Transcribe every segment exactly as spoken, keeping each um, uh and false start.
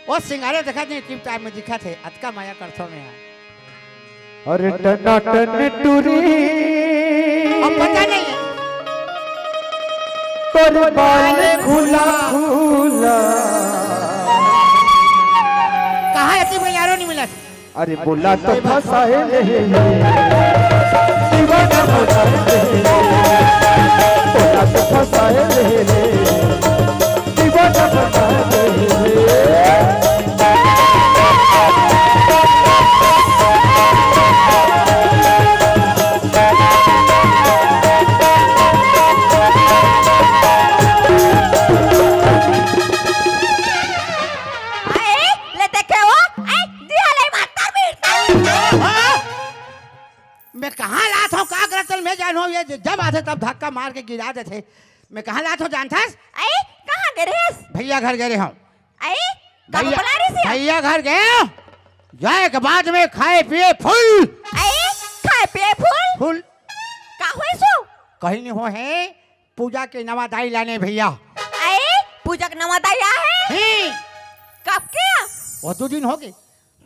ओ सिंगारे देखत नहीं, टिप टाप में दिखत हे, अतका मया करथो मैं। अरे टना टन टुरी। अब पता नहीं है। तोर बाल खुला खुला। कहाँ रहती मैं यारो नहीं मिला। अरे बोला तो फंसा है ले। दीवाना बना दे। बोला तो फंसा है ले। दीवाना बना दे। आए, ले देखे हो, आए, दिया ले मातर भी। हाँ? मैं कहाँ लात हूँ, का करत हूँ, मैं जानू, ये जब आथे तब धक्का मार के गिरा देथे। मैं कहाँ लात हूँ, जानथस? आए, कहाँ गे रहेस? भैया घर गे रहे हूँ। आए, का भैया, बला रही सी? भैया घर गए, जाए के बाद में खाए पिए फुल। आए, खाए पिए फुल? फुल। का होइस ओ? कहीं नहीं हो है, पूजा के नवा दाई लाने भैया। आए, पूजा के नवा दाई आ है? ही। कब के? वो दो दिन हो गए।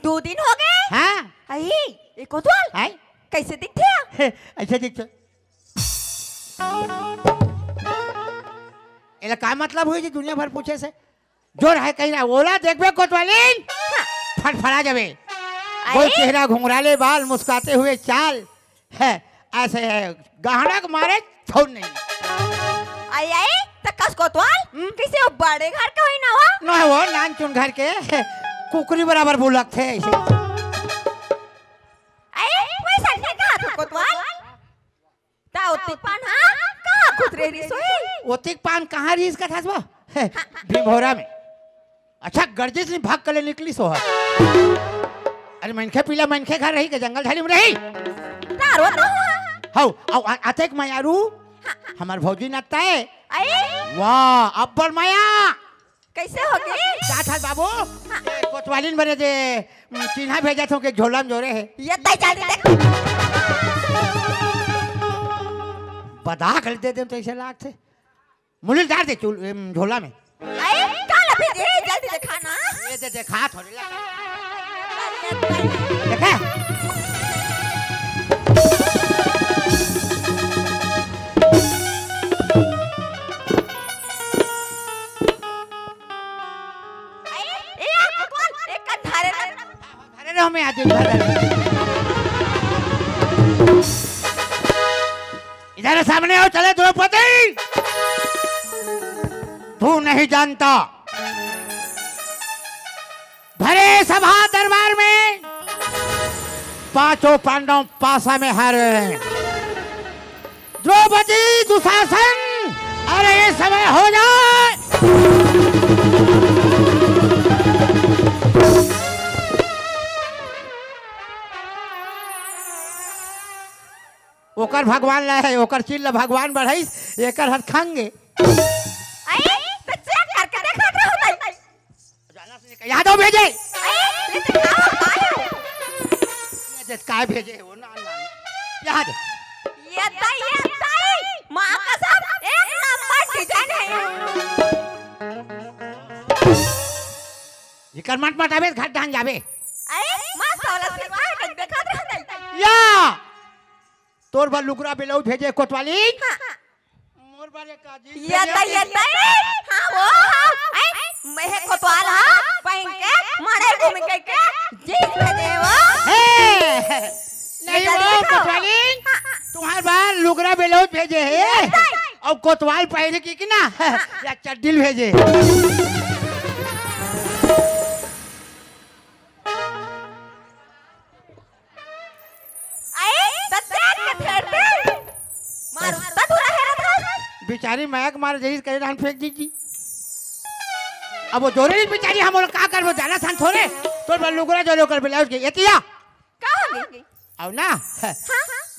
दो दिन हो गए? हाँ। आई, एक कोतवाल? आई। कैसे दिखथे? ऐसे दिखथे। एला का मतलब हुई जी दुनिया भर पूछे से? जो रहे कहीं ना, ओला देखबे कोतवालिन, हाँ। फटफड़ा जाबे। आई। वो चेहरा घुंघराले बाल, मुस्कुराते हुए चाल, है, ऐसे है, गहना के मारे छोड़ नहीं। आई, आई, त कस कोतवाल? हम्म? किसी वो बड़े घर के होई ना हो? ना हो, नान चुन घर के, कुकरी बराबर बुलक थे ऐसे। आई, वही सर ने कहा था कोतवाल? ता ओतिक पान, हाँ? कहाँ खुद रह रही सोई? ओतिक पान कहाँ रही इसका था बा? भीमभोरा में। अच्छा, गर्जिस नहीं भाग कले निकली सो है। अरे मनखे पीला मनखे घर रही के जंगल झाड़ी में रही। तारो तो। हौ, औ आ-, अतेक मयारू, हमार भौजी नत्ता है। आई। वाह, अब्बड़ मया। कैसे हो गई? का था बाबू? हाँ। ए, कोतवालिन बने जे, उम, चिन्हा भेजा था के झोला में जोरे है। ये तय जल्दी देख। बदा कर दे दे तो ऐसे लाग थे। मुलील डाल दे चूल-, एम, झोला में। अरे, का ला भेजे? जल्दी दिखा ना। ये दे, दिखा थोड़ी ला। देखे? अरे, ए, कोतवाल, एक कान धारे ना। अरे रे, हमें आज दिन भर इधर सामने आओ, चले द्रौपदी। तू नहीं जानता, भरे सभा दरबार में पांचों पांडव पासा में हारे हैं। द्रौपदी, दुशासन, अरे ये समय हो जाए। ओकर भगवान ला है, ओकर चील ला भगवान बढ़ाइस, एकर हर खंगे। आई, तो चेक करके देखत रहो भाई। जाना से यादव भेजे। आई, ये तो क्या होता है? ये देख, काय भेजे हो ना, ना। यहाँ दे। ये दाई, ये दाई, माँ कसम, एक नंबर डिजाइन है। ये कर मत मत आवे, घर ढान जावे। आई, मस्त वाला सिनेमा है, कहीं देखत रहता है। या, तोर बर लुगरा ब्लाउज भेजे कोतवाली। हाँ। मोर बर एक का जींस ये भेजे। तई, ये तई। हाँ, वो, हाँ। ऐ, मैं हे कोतवाल, हाँ। पहन के, मारे घूम के, के, जींस भेजे वो। हे, नहीं ये वो, देखो। कोतवाली। हाँ। तुम्हार बर लुगरा ब्लाउज भेजे हे। ये तई। और कोतवाल पहने की, की ना, हाँ। या चड्डी भेजे। अरे, त देख के फेर दे। मार, त धुरा हेरत हस। बेचारी मया के मारे जइस करे धान फेंक दीजी। अब वो जोरे नहीं बेचारी, हम लोग का करबो, जाना सान थोरे। तोर बर लुगरा जोरे ओकर ब्लाउज के, एतिया। का हो गई? आओ ना। हाँ?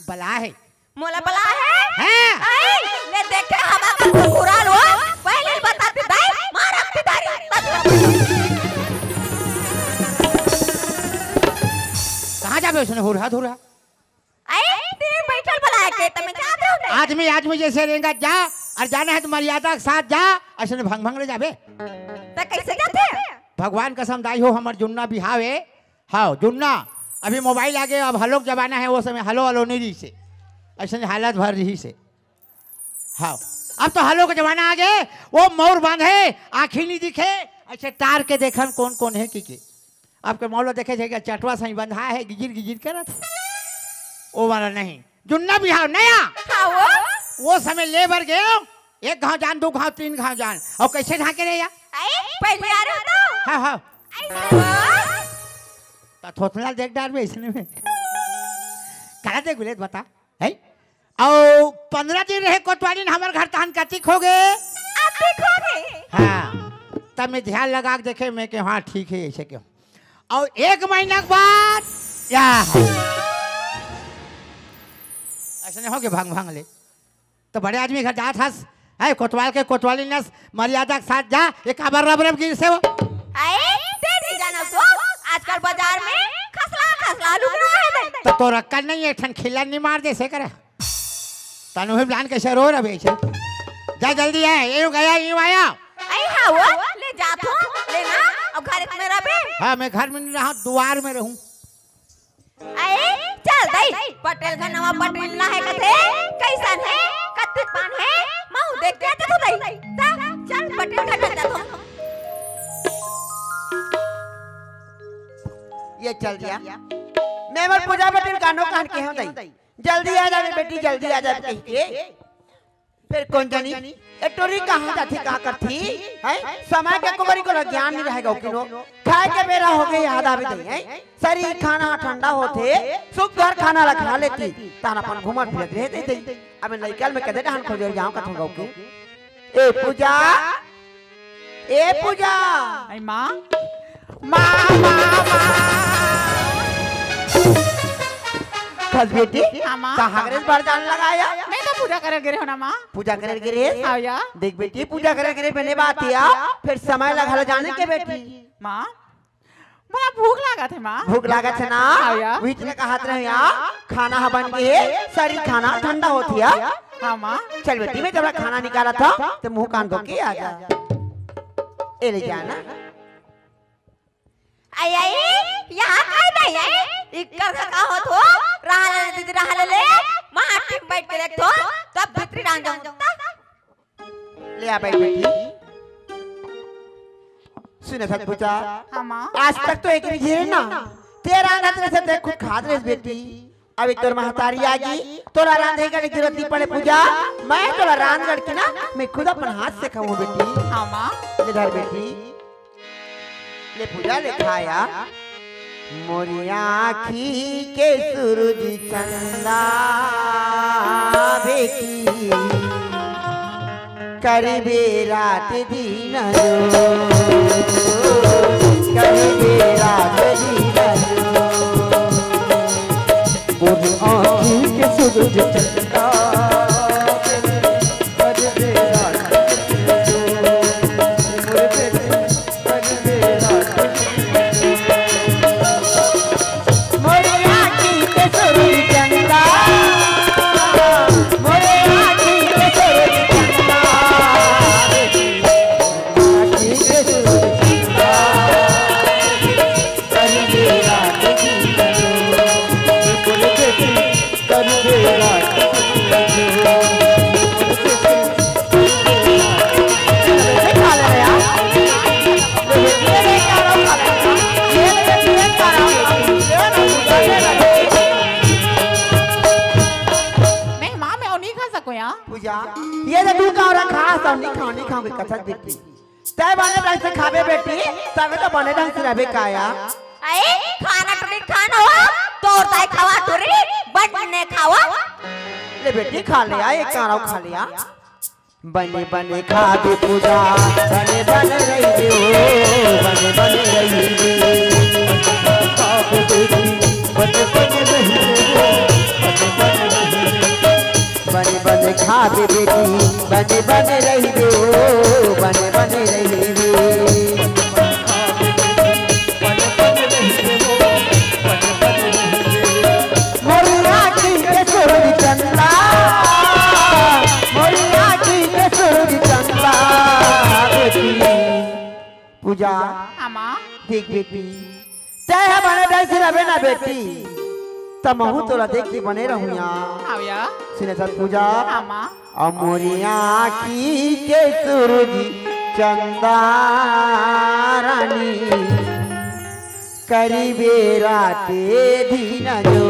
बला है। मोला बला है? हाँ। आई, ले देखे हमारा कुकुराल हो। पहले ही बताती दाई, मार अपनी दारी। कहाँ जाबे उसने हुरहा धुरहा? आई, तीन बैठल बला के, त मैं जात हूँ। आदमी, आदमी जैसे रेंगा जा, और जाना है तो मर्यादा के साथ जा, ऐसे भंग भंग ले जाबे। त कैसे जाते? भगवान कसम दाई हो, हमर जुन्ना बिहाव हे। हाँ, जुन्ना। अभी मोबाइल आगे, अब हलो के जमाना हे, वो समय हलो हलो नहीं रहिसे। अइसने हालत भर रहिसे। हाँ, अब तो हलो के जमाना आगे, वो मउर बांधे, आँखी नहीं दिखे, अइसे टार के देखन कोन कोन हे कि के। अब के मउर ल देखे जाय के चटवा सही बंधा हे, गिजिर गिजिर करत हे। वो वाला नहीं, जुन्ना बिहाव नया। हाँ वो। वो समय ले बर गेंव, एक घांव जान, दू घांव, तीन घांव जान, अउ कइसे ढांके रहे या? अई, पहली आ रहे हो तो? हाँ, हाँ। अइसे हो? त थोथना देख डारबे अइसने में। काला देख गुलेत बता, हैं? अउ पंद्रह दिन रहे कोतवाली न हमर घर, तहन कतिक होगे? अतिक होगे। हाँ, तब मैं ध्यान लगा के देखे, मैं के हाँ ठीक हे, अइसे के। अउ एक महीना के बाद या अइसने होगे भंग भंग ले। त बड़े आदमी घर जात हस, है कोतवाल के कोतवाली नस मर्यादा के साथ जा, ये काबर रब रब गिर से हो। अई, ते नहीं जाना सो, आजकल बाजार में खसला खसला लुगरा हे दई। त तोर अक्कल नहीं हे, एक ठन खिल्लन नहीं मार दे से करे। तनु ही प्लान कइसे रो रहे छे। जा जल्दी आय, ये गया, ये आया। अई हाँ वो, ले जात हो, लेना, अब घर में रहबे। हाँ, मैं घर में नहीं रहूँ, दुआर में रहूँ। अई, चल दई, पटेल घर नवा पटेल ना हे कथे, कइसन हे, कतिक पान हे, महूँ देख के आते तो दई। जा, चल पटेल घर चल जात हो। ये चल दिया। मैं मोर पूजा पटेल कानो कान के हूँ दई। जल्दी आ जाबे बेटी, जल्दी आ जाबे कहि के। फेर कोन जनी, ए टोरी कहाँ जाथे, का करथे, हैं? समय के कोबरी को ज्ञान नहीं रहेगा, ओकिनो। खाय के बेरा होगे, याद आवे दई, हैं? सरीर खाना ठंडा होथे, सुग्घर खाना ला खा लेती, तहन अपन घूमत फिरत रहे दई। अबे लइका ल मैं कदे डहान खोजे जांव कथंव गउ के। ए पूजा, ए पूजा। अई माँ। माँ, माँ, माँ। खस बेटी, हाँ, माँ। कहाँ गे रेहेस बड़ जान लगाय? मैं तो पूजा करे गे रेहेंव ना, माँ। पूजा करे गे रेहेस? हाँ या। देख बेटी, पूजा करे गे रेहे बने बात या, फेर समय ला घला जाने के बेटी। माँ, मोला भूख लागत हे, माँ। भूख लागत हे ना? हाँ या। उही तेला कहत रहेंव या, खाना ह बन गे हे, सरीर खाना ठंडा होथे या। हाँ, माँ। चल बेटी, मैं तोला खाना निकालत हंव, ते मुँह कान धो के आ जा। ए ले जा ना। अई, अई, यहाँ काय दई हे? इक्कर से का होत हो? रहा ले दीदी, रहा ले ले। माटी में बैठ के देखत हो, तब भीतरी डांग जाऊँ। ले आ भाई बेटी। सुन सतपुजा। हाँ, माँ। आज तक तो एक भी झेले ना। तेरा नजर से देख खुद खात रेहेस बेटी। अभी तोर महतारी आगी, तोला रांधे के जरूरत नहीं पड़े पूजा। मैं तोला रांध गढ़ के ना, मैं खुद अपन हाथ से खाऊं बेटी। हाँ माँ। ले धर बेटी, ले पूजा ले खाया। मोरी आँखी के सूरज चंदा बेटी, करबे रात दिन जो, करबे रात दिन जो। मोर आँखी के सूरज चंदा, करबे रात दिन जो। मोर बेटी, करबे रात दिन जो। मोर आँखी के सूरज चंदा, मोर आँखी के सूरज चंदा, आँखी के सूरज चंदा, करबे रात दिन जो, करबे रात दिन जो। नहीं माँ, मैं वो नहीं खा सकूँ यार। पूजा, ये तो तू का और खा, सब नहीं खाओ, नहीं खाओगे, कसम बेटी। तै बने ढंग से खाबे बेटी, तबे तो बने ढंग से रहबे काया। अरे, खाना टुरी खान हो, तोर दाई खावा टुरी, बने खावा। ले बेटी, खा ले आ, एक कारा खा ले आ। बने बने खाबे पूजा, बने बने रहिबे हो, बने बने रहिबे। खाबे बेटी, बने बने रहिबे हो, बने बने रहिबे। बने बने खाबे बेटी, बने बने रहिबे हो, बने बने रहिबे। मोर आँखी के सूरज चंदा, मोर आँखी के सूरज चंदा बेटी। पूजा, हाँ माँ। देख बेटी, तैं ह बने ढंग से रहे ना बेटी, त महूँ तोला देख के बने रहूँ या। हाँ भैया। सुने सत पूजा, हाँ माँ। अउ मोरी आँखी के सूरज चंदा रानी, करिबे राते दिन जो।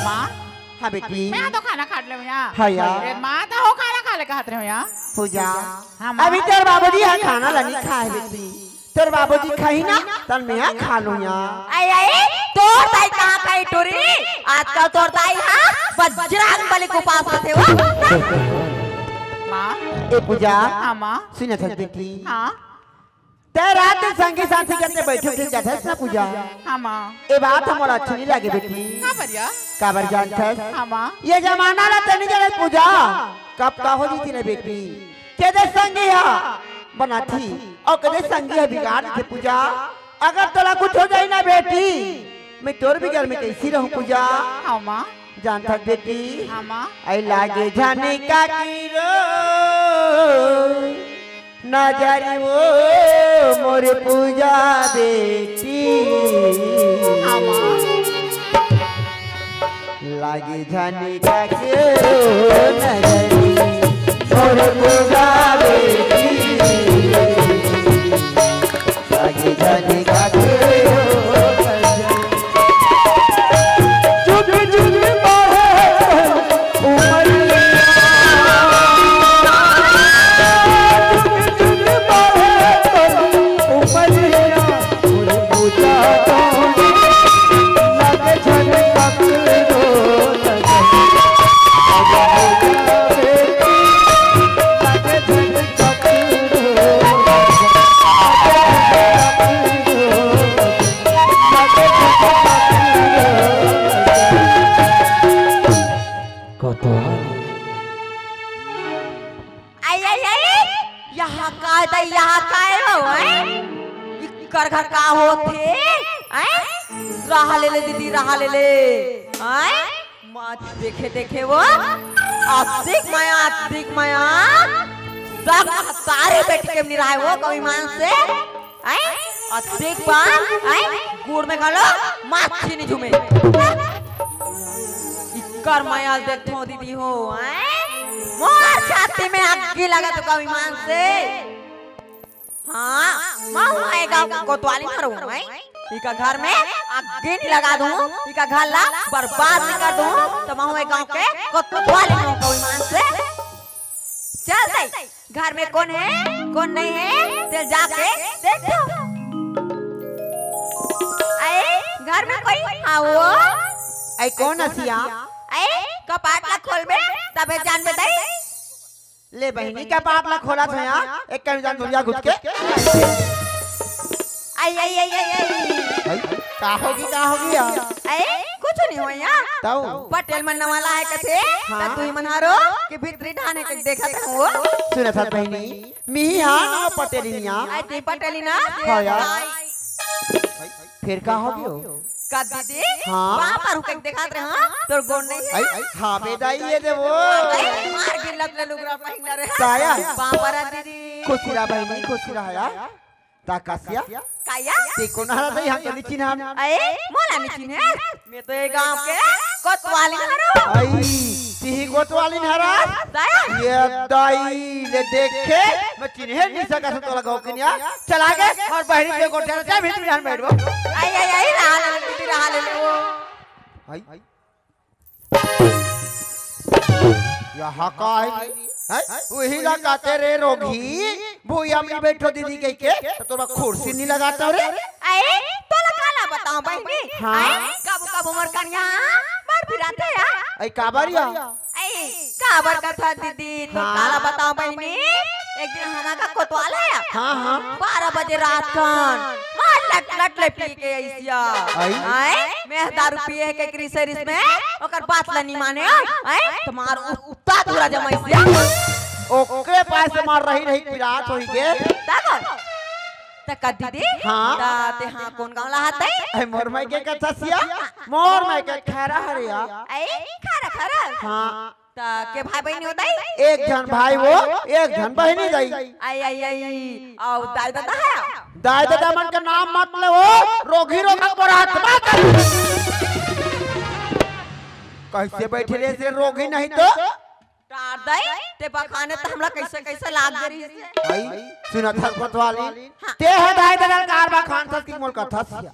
माँ, हाँ बेटी। मैं तो खाना खा ले हूँ या। हाँ या। अरे माँ, तो हो खाना खा ले कहत रहे हूँ या। पूजा। हाँ माँ। अभी तोर बाबूजी ह खाना ला नइ खाए बेटी। तोर बाबूजी खाही ना, तब मैं ह खा लूँ या। अई, अई, तोर दाई कहाँ खाही टूरी? आजकल तोर दाई ह बजरंग बली के उपास रथे वो। माँ। ए पूजा। हाँ माँ। सुनत हस बेटी। हाँ। तैं रात दिन संगी साथी के संग बइठे उठे जाथस ना पूजा। हाँ माँ। ए बात ह मोला अच्छा नइ लागे बेटी। काबर या? काबर जानथस? हाँ माँ। ए जमाना ला तैं नइ जानस पूजा, कब का हो जथे ना बेटी। के दे संगी ह बनाथे अउ के दे संगी ह बिगाड़ देथे पूजा। अगर तोला कुछ हो जाही ना बेटी, मैं तोर बिगर में कइसे रहूँ पूजा? हाँ माँ। जानथस बेटी? हाँ माँ। अई लागे झन काकरो नजर वो मोर पूजा बेटी। हाँ माँ। लागे झन काकरो नजर मोर पूजा बेटी। लागे झन काकरो नजर। जुग जुग बढ़े उमरिया, जुग जुग बढ़े उमरिया, मोर पूजा तो लागे झन काकरो नजर। कतवा? आई, आई, आई, यहाँ का दई, यहाँ का हो, हैं? इकर घर का होथे, हैं? रहा ले ले दीदी, रहा ले ले, हैं? मत देखे, देखे वो, अतिक मया, अतिक मया, सब तारे बेटी के निराय वो कभी मान से, हैं? अतिक बार, हैं? गुड़ में घलो माछी नइ झूमे। इकर मया ल देखथों दीदी हो, हैं? मोर छाती में आगी लगत कभी मान से। हाँ, महूँ ए गाँव के कोतवालिन हरँव, हैं? इका घर में आगी नइ लगा दूँ, इका घर ला बर्बाद नइ कर दूँ, त महूँ ए गाँव के कोतवालिन हरँव कभी मान से। चल दई, घर में कोन हे, कोन नइ हे, तेला जाके देख तो। अई, घर में कोई? हाँ वो। अई, कोन अस या? अई, कपाट ला खोलबे, तभे जानबे दई। ले बहिनी, कपाट ला खोलत हँव या, एक कन जान दुरिहा घुस के। अई, अई, अई, अई, अई। अई, का होगे, का होगे या? अई, कुछु नइ होय या। तउ? पटेल मन नवा लाय कथे, हाँ। त तुही मन हरो के भीतरी ढाने के देखत हँव वो। सुनत हस बहिनी, मिही हा ना पटेलिनिया। अई, ते पटेलिन ना? हाँ यार। फेर का होगे? का दीदी? हाँ। बाँह पर हुके देखत रहे, हाँ? तोर गोड़ नइ हे? अई, हाँ बे दाई, ये दे वो। अई, मार गिर लत ले लुगरा पहिन रहे। काया? बाँह पर आ दीदी। खुशी रहा बहिनी, खुशी रहा यार। ता कस या? काया? ते कोन हरस दई, हम तो नइ चिन्हन। अई, मोला नइ चिन्हे। मैं तो ए गाँव के कोतवालिन हरँव। अई, तिही कोतवालिन हरस? दाया? ये दाई ले देखे, मैं चिन्हे नइ सकत हँव तोला गाँव के निया। चल आगे, अउ बहिनी के गोठिया ला, चल भीतरी जान बइठबो। अई, अई, अई, रहा ले, दीदी, रहा ले। अई। यहाँ का हे? हैं? उही ला कथे रे रोगही, भुइयाँ में बइठो दीदी कहिके, त तोला कुर्सी नइ लगात हँव रे। अई, तोला काला बतावँव बहिनी? हाँ। अई, कभू कभू मोर कनिहा बड़ पिराथे या। अई, काबर या? अई, काबर कथस दीदी, तोला हाँ। काला बतावँव बहिनी? एक दिन हमर घर कोतवाल हे या। हाँ, हाँ। बारह बजे रात कन, मार लट लट ले पी के अइस या। अई। अई? मैं दारू पिए के रिस रिस में ओकर बात ला नी माने, हैं? तुम्हार उत्ता धुरा जमाइस या। ओकरे पास से मार रही रही पिरात होई गे। तब त का दीदी? हाँ। त ते हाँ कोन गाँव ला हतई? ए, मोर मायके कथस या। मोर मायके खैरा हरे या। ए, खैरा, खैरा? हाँ। त के भाई बहिनी हो दई? एक झन भाई वो, एक झन बहिनी दई। आई, आई, आई, अउ दाई ददा हे? दाई ददा मन के नाम मत ले वो, रोगी रोगा बरात मत। कैसे बैठे रहे से रोगी नहीं तो? टार दई, ते बखाने त हमला कैसे, कैसे लाग दे रही से। आई, सुनत हस कोतवाली। हाँ। ते ह दाई ददा कार बखान थस कि मोर कथस या।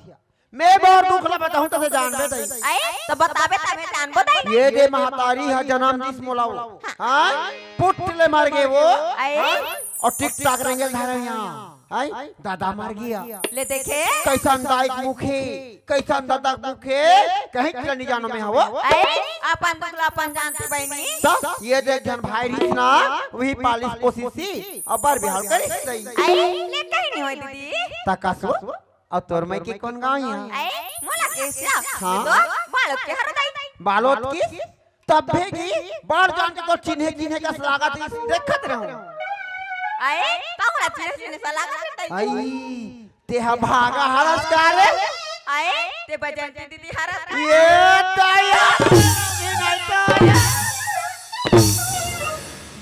मैं मोर दुख ला बताहूँ त जानबे दई। आई, त बताबे तभे जानबो दई। ये दे महतारी ह जनम दिस मोला वो। हाँ? पुट ले मर गे वो। आई। हाँ? अउ टिकटॉक रेंगेल धरे यहाँ। आई? दादा मर गे या। ले देखे। कैसन दाई के मुखे, कैसन दादा के मुखे, कहीं के नी जानो मैं हवो। आई, अपन दुख ला अपन जानथे बहिनी। त ये दे एक झन भाई रिस ना, वही पालिस पोसिस, अबर बिहाव करिस दई। आई, ले कहीं नी होय दीदी। त कसो? अउ तोर मायके कोन गाँव हे? ए, मोला के सिया? हाँ। तो बालोद के हरो दई। बालोद की? तब भी की? बाल जान के तो चिन्हे चिन्हे कस लागत हे, देखत रहूं। ए, तो मोला चिन्हे चिन्हे सा लागत हे दई। आई, ते ह भागा हरस का रे? ए, ते बजंती दीदी हरस का? ये दया, ये नहीं दया।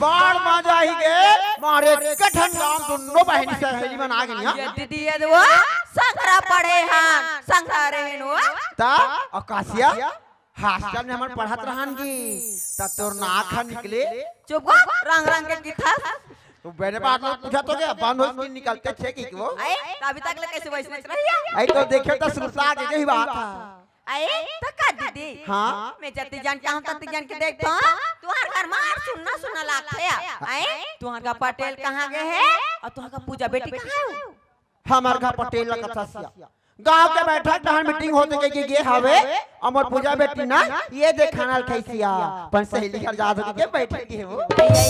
बाढ़ मा जाही गे, मारे एक ठन गांव दुनो बहिनी सहेली मन आ गे ना। ये दीदी, ये वो संघरा पढ़े हन, संघरा रहेन वो। त अकासिया हॉस्टल में हमन पढ़त रहन गे, त तोर नाक ह निकले। चुप हो, रंग रंग के किथस। तू बने बात ला पूछत हो गे, बंद होइस कि निकलते छे कि वो? ए, त अभी तक ले कैसे वैसे रहिया? ए, तो देखे त सुरता के ही बात है। अरे, त का दीदी? हाँ? मैं जति जन के आहूं, तति जन के देखथों। तुंहर घर मा सुन्ना सुन्ना लागथे। अरे, तुंहर का पटेल कहाँ गे हे? अउ तुंहर का पूजा बेटी कहाँ हे? हमर घर पटेल ला कथस या। गांव के बैठक डहर मीटिंग होथे के गे हवे। अउ मोर पूजा बेटी ना, ये दे खाना ल खइस या। अपन सहेली घर जात होके के बैठे गे वो। अरे,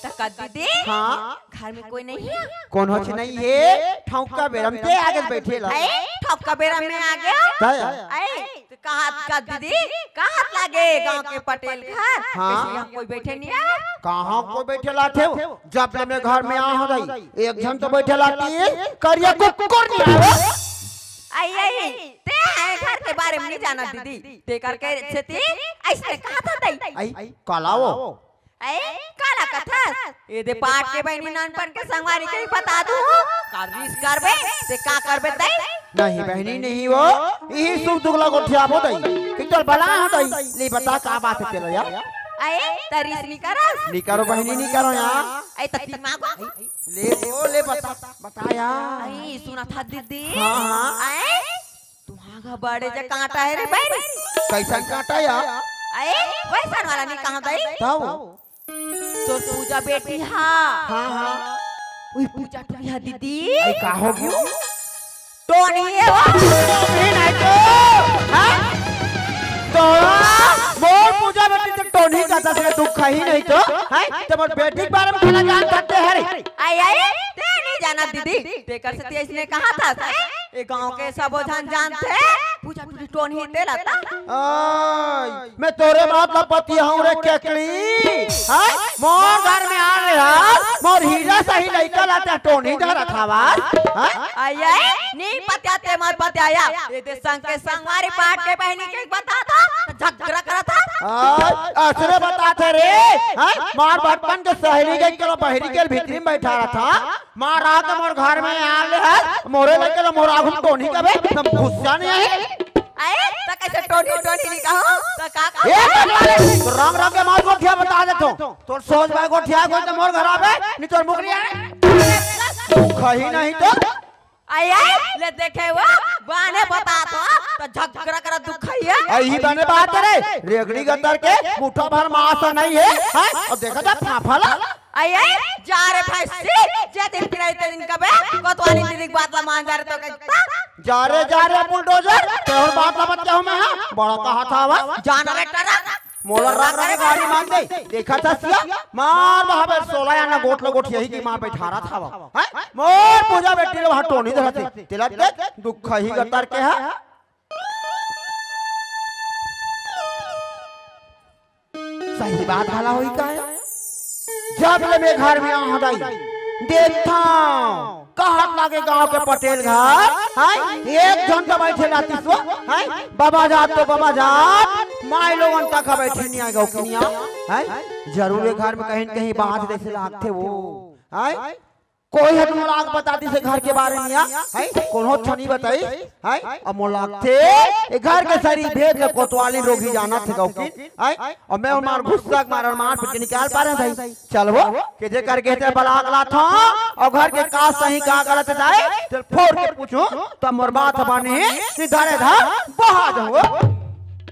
त का दीदी? हाँ? घर में कोई नहीं हे? कोन होच नहीं हे? ठौका बेरा में ते आगे बैठे ला। ए, ठौका बेरा में आगे? तय? ए, त कहात का दीदी? कहात लागे गांव के पटेल घर? हाँ। कैसे यहाँ कोई बैठे नहीं हे? कहाँ कोई बैठे लाथे? जब ले मैं घर में आ हों दई, एक झन तो बैठे लाथे, करिया कुकुर नहीं आवे। आई, आई, ते हे घर के बारे में नहीं जानत दीदी। ते करके सेती अइसने कहात हस दई। आई, काला वो? ए, काला कथस? ए दे पाट के बहिनी नानपन के संगवारी के ही बता दूं। का रिस करबे, ते का करबे तई? नहीं बहिनी, नहीं वो, इही सुख दुख ला गोठियाबो दई। कि तोर बला हो दई, ले बता का बात हे तेला या? ए, त रिस नी करस? नी करो बहिनी, नी करो या। ए, त दिमाग हो? ले वो, ले बता, बता या। ए, सुनत हस दीदी? हाँ, हाँ। ए, तुंहर घर बड़े जा कांटा हे रे बहिनी। कैसन कांटा या? अरे, वैसन वाला नहीं कहां दई? तब? तोर पूजा बेटी हा। हाँ, हाँ। उही पूजा टुरी हा दीदी। अरे, का हो गयो? टोनी हे वो। टोनी नहीं तो, हाँ? तो मोर पूजा बेटी तो टोनी कथस, दुख ही नहीं तो, हैं? ते मोर बेटी के बारे में खाना जान सकते हैं रे। आई, आई, ते नहीं जानत दीदी। ते कर सकती है, इसने कहा था, हैं? ए गांव के सबो झन जानथे, पूजा टुरी टोनी तेला त। ओय, मैं तोरे बात ला पतियाहूं रे केकड़ी। हैं? मोर घर में आ रे यार, मोर हीरा सही लइका ला ते टोनी धरत हवस। हैं? आय, आय, नी पतियाते मत पतियाया। ए दे संग के संगवारी पाट के बहिनी के बता दो, झगड़ा करत हा। आय, असरे बतात हे रे। हैं? मोर बचपन के सहेली के कलो बहिरी के भीतरी में बैठा रहा था। मार आके मोर घर में आ ले हे, मोरे लइका ला मोर आगू म टोनी कबे, हम गुस्सा नहीं आही। अरे, त कैसे टोनी, टोनी नहीं कहो? त का कहो? ए, पगला रे, तो रंग रंग के मार गोठिया बता देथों। तोर सोच भाई गोठिया कोई तो मोर घर आबे, नहीं तोर मुकरी आए। तू खही नहीं तो। आय, आय, ले देखे वो, बाने बतात हो, त झगड़ा करत दुख खइया। अही बाने बात रे, रेगड़ी गतर के मुठा भर मांस नहीं हे, हैं? अउ देखत हा फाफा ला। आय, आय, जा रे भैंसी, जे दिन पिराई ते दिन कबे, कोतवाली दीदी के बात ला मान जा रे तो कहता। जा रे, जा रे बुलडोजर, तोर बात ला बच्चा हूं मैं, हाँ? बड़ा कहा था वा। जान रे टरा। मोला रंग रंग गाड़ी मार दे। देखत हस या, मार बहावे सोला आना गोठ ल गोठियाही की मार बैठारत हवा। हैं? मोर पूजा बेटी ल वहाँ टोनी धरत हे। तेला देख, दुख ही गतर के हा। तही बात घला होई का? जब ले मैं घर में आहूं दाई, देखथंव, कहत लागे गांव के पटेल घर, हैं? एक झन तो बइठे लातिस वो, हैं? बबा जात तो बबा जात, माई लोगन तक बइठे नइ आय गौकिनिया, हैं? जरूर ए घर में कहीं न कहीं बात जइसे लागथे वो, हैं? कोई ह तो मोला आके बता दिस ए घर के बारे में या, हैं? कोनो छनी बताई, हैं? अब मोला लागथे, ए घर के सरी भेद ल कोतवाली रोगी जानथे गौकिन, हैं? अउ मैं ओमार गुस्सा के मारे मार पीट के निकाल पारे दाई। चल वो, के जेकर के ते बला गलत हो, अउ घर के का सही का गलत दाई, चल फोर के पूछूं, त मोर बात बने, निधारे धा, बहा जाऊं।